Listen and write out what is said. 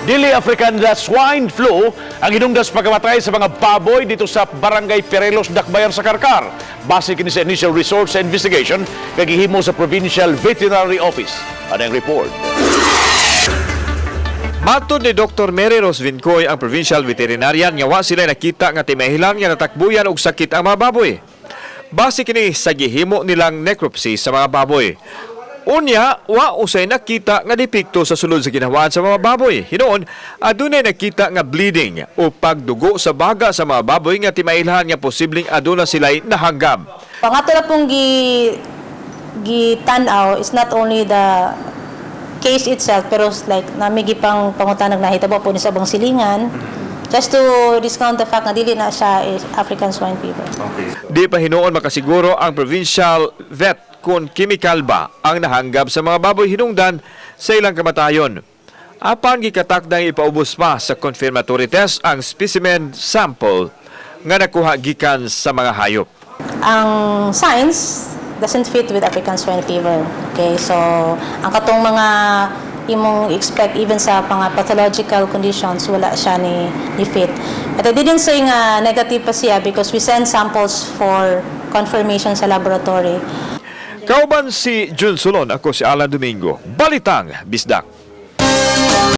Dili African swine flu ang hinungdan sa pagkamatay sa mga baboy didto sa Barangay Perelos, Dakbayan sa Carcar. Base kini sa initial results sa investigation nga gihimo sa Provincial Veterinary Office. Ano ang report? Matod ni Dr. Mary Rose Vincoy, ang provincial veterinarian, nga wa sila nakita nga timahilan nga natakbuyan og sakit ang mga baboy. Base kini sa gihimo nilang necropsy sa mga baboy. Unya, wa usay nakita nga depekto sa sulod sa ginhawaan sa mga baboy. Hinuon, adunay nakita nga bleeding o pagdugo sa baga sa mga baboy nga timailhan nga posibleng aduna sila'y nahanggab. Ang ato na pong gi tan-aw is not only the case itself, pero like nami gipang pangutanag, nahitabo po ni sa ubang silingan, just to discount the fact na dili na siya is African swine fever. Di pa hinuon makasiguro ang provincial vet kung chemical ba ang nahanggab sa mga baboy hinungdan sa ilang kamatayon. Apan gikatakdang ipaubos pa sa confirmatory test ang specimen sample nga nakuha gikan sa mga hayop. Ang signs doesn't fit with African swine fever. Okay, so ang katong mga imong expect even sa mga pathological conditions, wala siya ni fit. But I didn't say nga negative pa siya because we send samples for confirmation sa laboratory. Kauban si Jun Solon, ako si Alan Domingo. Balitang Bisdak.